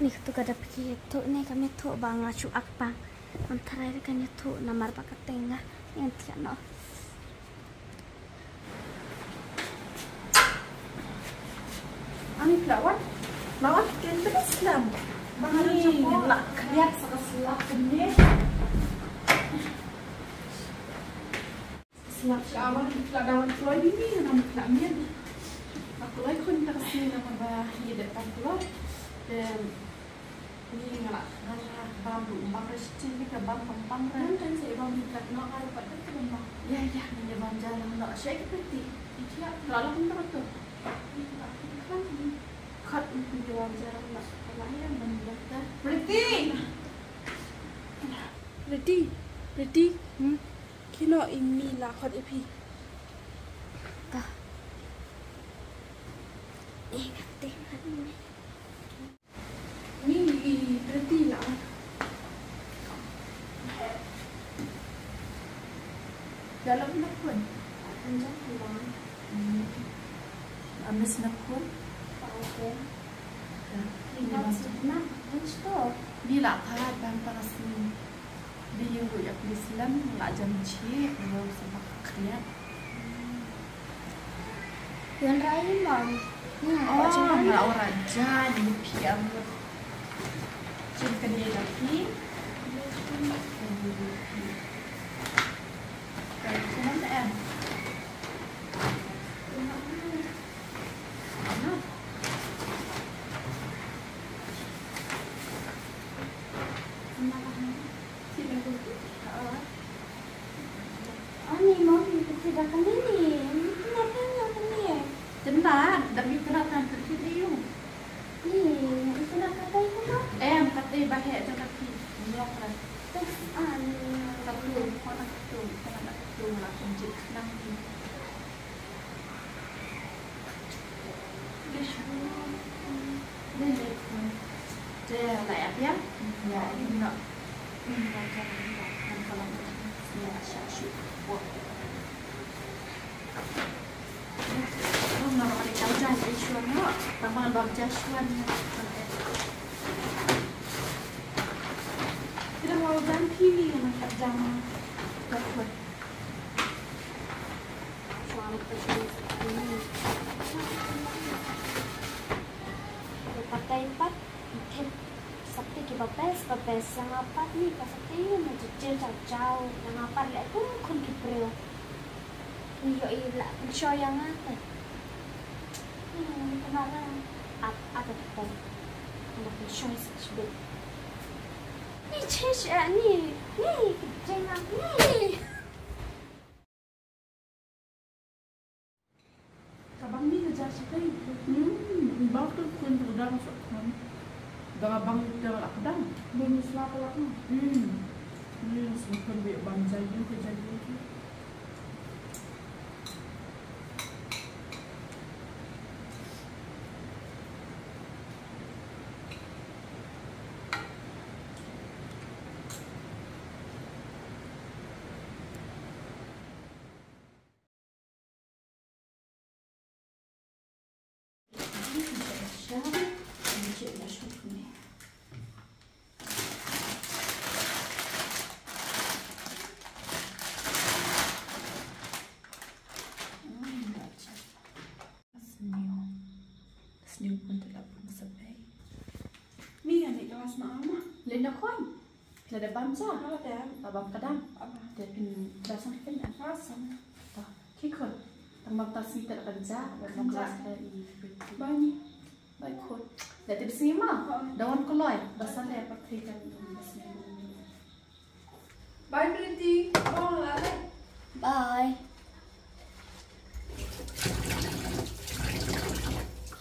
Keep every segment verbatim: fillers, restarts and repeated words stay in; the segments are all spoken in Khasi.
Ni katu ka dap ki tu ni kami tu bang acu ak bang. Antara kan tu namar baka tengah yang tiada. Ani flower, flower kan terus lam. Bang ada ni cukup lah. Lihat sekeselak ni. Slap ka awal ki kloi dawan kloi ni ni nama kloi mian. Ba kloi khun ka sni nama ba ye de tam kloi. Dem ni ngala ngala bam du bam resti ni ka bam pang pang ra. Nan kan se bam ni kat no ngal pat ka bam bam. Ya ya ni bam jalan no sya ki peti. Iki ya la la pun tu. Ni ba ki khat ni. Khat ni bam jalan no. Kala ya bam jalan. Priti. Priti. Priti. Hmm. Kino imi la khot ipi. Ta. Eh, kate khat ni. Ni i Priti la. Dalam na khun. Akan jam khun. Hmm. Amis na khun. Okay. Ni la pha ban para sini. Di yung ya pli slam la jam chi, lo sa bak kriat. Yan rai mam. Oh, la ora jan di piam. Chin kan ye da pi. Kan chin em. Ani mom, kita dah kena ni. Ini kenapa yang kena? Kena, tapi kena kan terkena you. Ni, itu nak kata itu tu? Eh, kata bahaya jangan pi. Nyok lah. Thanks, Ani. Satu, mana satu? Mana satu? Langsung cik kenang ni. Pakai pat, tip sakti ki babes, babes yang apat ni ka sakti ni jejel jauh-jauh yang apat le kum kun ki breu. Ni yo i la pynshoi yang apat. Ni ni kena la ap ap ap ap. Ni pynshoi sa shibit. Ni chesh ni ni jengak ni. Ka bang ni ka ja shi kai. Hmm, bang tu kun tu dang sok kan. Dang bang tu la dang. Bun sla pala. Hmm. Ni sum kun bi bang ja yu ka ja yu ki. Sniew. Sniew pun te la pun sa pei. Mi ani kelas ma ama. Lena khon. Lada bam sa. Lada. Abam kadam. Abam. Te pin kelas ang pin. Kelas ang. Ta. Ki khon. Tang bam ta si te la kan ja. Bam kelas te i. Bani. Bai khon. Lada bisi ma. Dawan koloi. Basa le pa te kan basi. Bye, Priti. Oh, bye. Bye.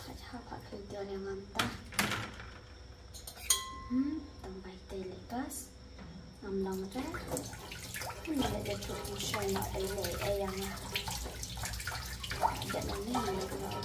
Khat ha khat khlem tiar ïa nga mynta. Hmm, tang bai te le kas. Ngam long re. Hmm, le de tu shoi na ai le ai ïa nga. Dep na ni le na.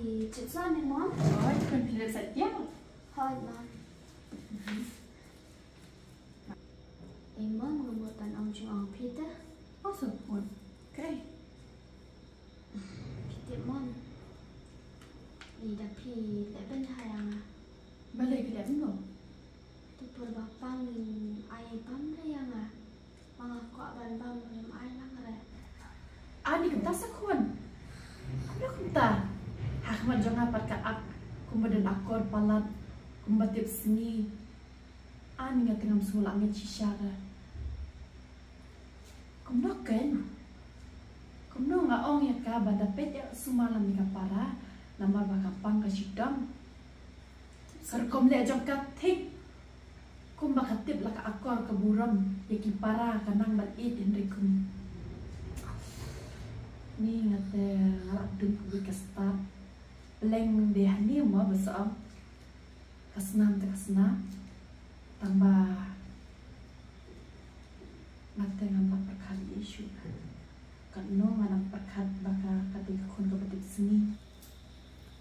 Chit sa ni, Mom. Hooid, khun, phi leh sa ïa. Hooid, Mom. Ei, Mom, nga mut ban ong jingong phi te. Ong sa, khun. Kaei? Phi tip, Mom, ni da phi leh beiñ ha ïa nga. Balei phi leh beiñ, Mom? Te por ba pang ngin ai bam re ïa nga. Ma nga kwah ban bam, ngim ai lang re. Ani kumta sa, khun. Kumno kumta? Ha khmat jong nga pat ka ap kumba don akor palat, kumba tip sngi. Ani nga te ngam sngewlah ngeit shisha re. Kumno kein? Kumno nga ong ïa ka ba da peit ïa sumar na ka para, namar ba ka pang ka shitom. Ka rukom leh jong ka thik kumba ka tip la ka akor ka burom ïa ki para, ka nang ban ïeit hynrei kum. Ni nga te nga la dum ka bit ka stad. Pleng de hani mo ba sa ong. Ka snam te ka snam. Tang ba nga te ngam lah pyrkhat ïa shuh. Katno nga nang pyrkhat ba ka, ka dei ka khun kaba tip sngi.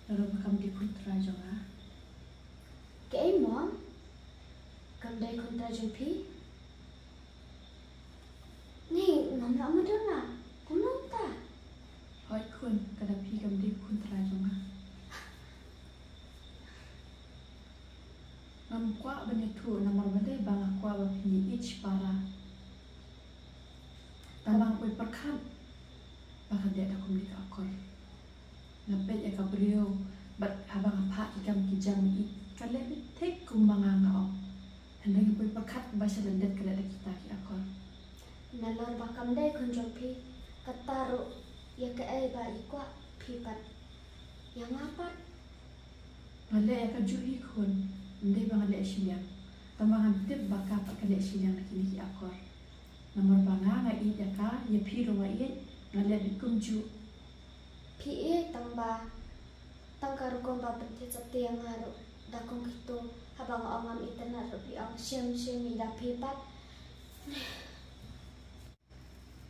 Lada ba kam dei khun trai jong nga. Kaei mo? Kam dei khun trai jong phi? Ni ngam lah mudui na. Kumno ta? Hooid khun, ka da phi kam dei khun trai jong nga. Ngam kwah ban ïathuh namar ba dei ba nga kwah ba phin ïeit shipara. Tang ba nga poi pyrkhat ba ka dei da kumne ka akor. Nga peit ïa ka briew bad haba nga phah ki kam ki jam ïa i, ka leh beit thik kumba nga nga ong. Hynrei nga poi pyrkhat ba sha lyndet ka leh da kita ki akor. Nalor ba kam dei khun jong phi, kata ruh ïa kaei ba i kwah phi pat ïa nga pat. Nga leh ïa kajuh hi khun, ym dei ba nga leh shiliang. Tang ba ngan tip ba ka pat ka leh shiliang na kine ki akor. Namar ba nga nga ïeit ïa ka, ïa phi ruh nga ïeit, nga leh beit kumjuh. Phi ïeit tang ba tang ka rukom ba pynthied sati ïa nga ruh da kong kito, haba nga ong ngam itynnad ruh phi ong shim shim, i da phi pat.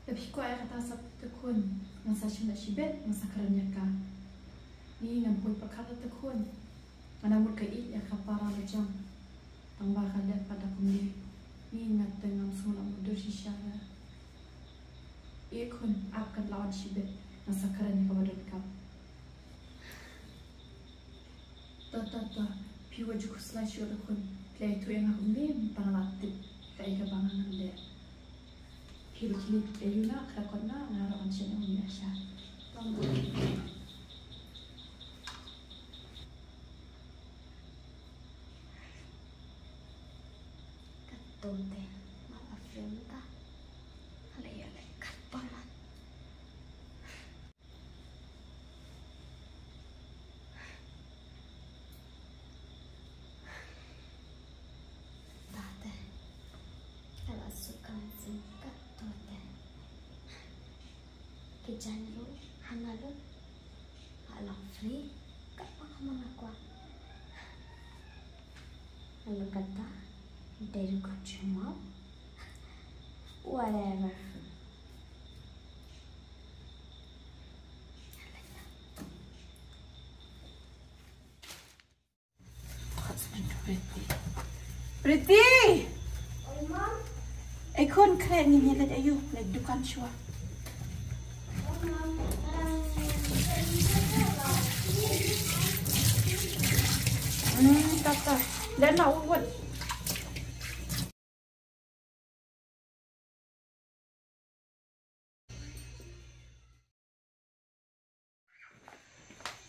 Lada phi kwah ïa kata sa te khun, ngan sa shim da shibit, ngan sa kren ïa ka. Ni ngam poi pyrkhat te khun. Nga nang mut ka ïeit ïa ka para la jong. Tang ba ka leh pat da kumne. Ni nga te ngam sngewlah mudui shisha re. Ïeit khun, ap, kan la wan shibit, ngan sa kren ïa kaba donkam. To, to, to. Phi wat ju khuslai shuh re khun. Phi la ïathuh ïa nga kumne, mynta nga la tip kaei kaba nga nang leh. Phi ba khie leit aïu na, khlem kot na, nga ruh ngan shah ïa u ïa sha. Kato te, ma la film ta. Ale, ale, kat pa man. Tate, ka la suk ka mynsiem katto te. Ki jan ruh ha nga ruh, nga long free, katba nga kwah. Nga long kata, dei ruh ka jingmut, whatever. Priti! Ei khun, khreh ngin ïa leit aïu, leit dukan shuwa. Hmm, ta ta. Leit na u wad.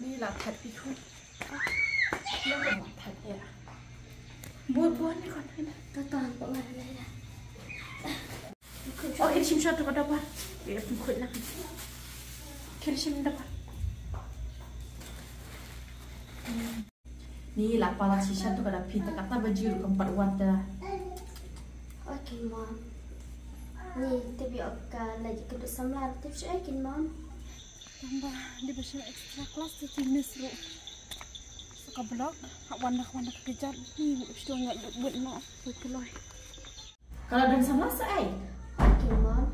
Ni la that pi khun. Ni la that ya. Bun bun ni khun ni. Ta ta pa ma la ya. Oh, khel shim shot to ka daba. Ye pun khun na. Khel shim daba. Ni la palat shisha to ka da phi ta kata ba jur kam pat wat da. Okay, Mom. Ni tip ïa ka leit ka duh samla, tip shu ai kin, Mom. Tang ba dei ba shu extra class te, te miss ruh. Sa ka block ha wan da, wan da ka kjat ni, shu nga duk but ma poi kloi. Ka la don samla sa ei? Okay, Mom.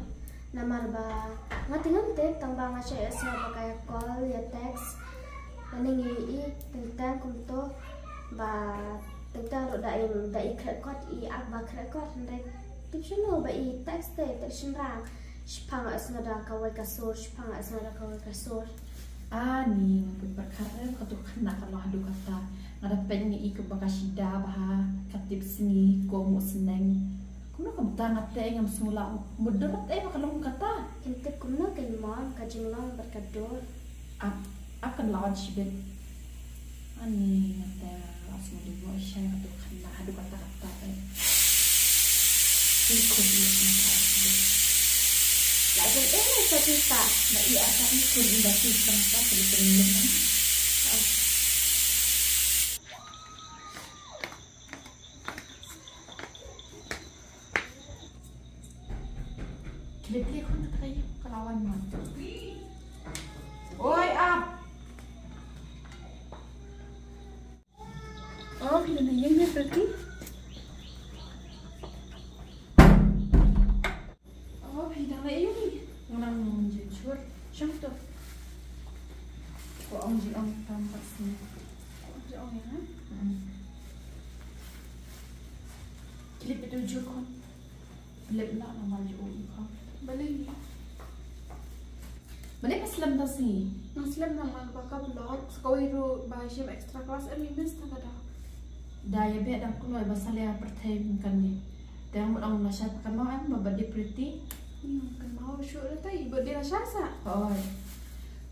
Namar ba nga te ngam tip, tang ba nga shu ïohsngew ba ka ïa call, ïa text. Lane ngi i teng teng kumto ba teng teng ruh da i, da i khreh kot, i ap ba khreh kot, hynrei tip shano ba i text te, text shynrang. Shipang a sngew da kawei ka sur, shipang a sngew da kawei ka sur. Ani, nga put pyrkhat re, katu khynnah ka long haduh katta. Nga da peit ngi i kumba ka shida bha, ka tip sngi, ka muh sneng. Kumno kumta nga te ngam sngew lah mutdur te ba ka long katta. Kin tip kumno kin mon ka jinglong bad ka dur. Ap, ap kan lawan shibit. Ani nga te la sngew dei mo shai katu khynnah haduh katta katta te. Ti khun i na ka shibit. La jong eh sa ti ta. Na i ata i khun i da ti sang ta ka li ka ni. Klik klik khun ka trai ka lawan man. Oi ap. Oh, phi na ïeng ne Priti? Oh, phi dang la ïeng ne? Nga nang jujur. Shong to. Ko ong ji ong tam pat sini. Ko ong ji ong ya? Hmm. Clip itu jur kon. Clip na namar ju ong kon. Balei ni? Balei ka slem ta sini? Nang slem namar ba ka vlog, sa kawei ruh ba shim extra class em i miss ta ka da. Da ïa beh da kloi ba sa leh pyrthei kan ni. Te mut ong lashai phi kynmaw em ba birthday Priti? Hmm, kynmaw shuh da tai, birthday lashai sa? Hooid.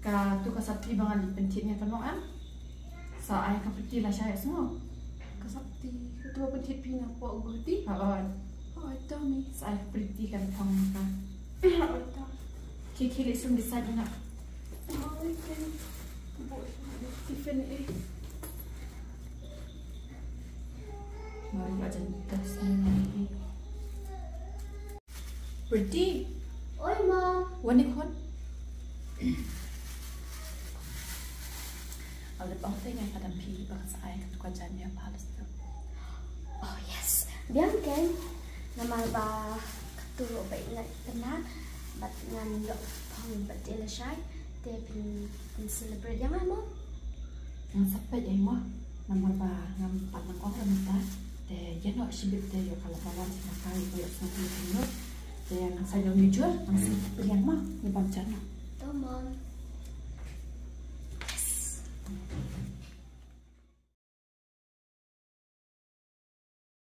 Katu ka sapti ba ngan pyntip ïa kynmaw em? Sa ai ka Priti lashai sngew. Ka sapti, katu ba pyntip phi na pok Guwahati? Hooid. Hooid, to mi. Sa ai ka Priti kan phong ka. Hooid, to. Ki ki leh sum di sa di na. Hooid, kan. Tiffin eh. Baru aja tas ni. Priti. Oi, Mom. Wan ni khun. Au dep ong te ngan padam phi ba ka sa ai katu ka jan ïa pha leh. Oh, yes. Biang keiñ. Namar ba katu ruh ba i ngat kena bad ngan ïoh phong birthday lashai. Te phin, phin celebrate ïa nga, Mom. Ngan sa peit ïa i mo. Namar ba ngam pat nang ong ïa mynta. Te ïa noh shibit te ïoh ka la ka wan sha ka ïoh ka ïoh sngewthuh ïa ka ïoh. Te ngan sa ïoh jujur, ngan sa peit ïa mo. Ngi bam jan mo. To, Mom.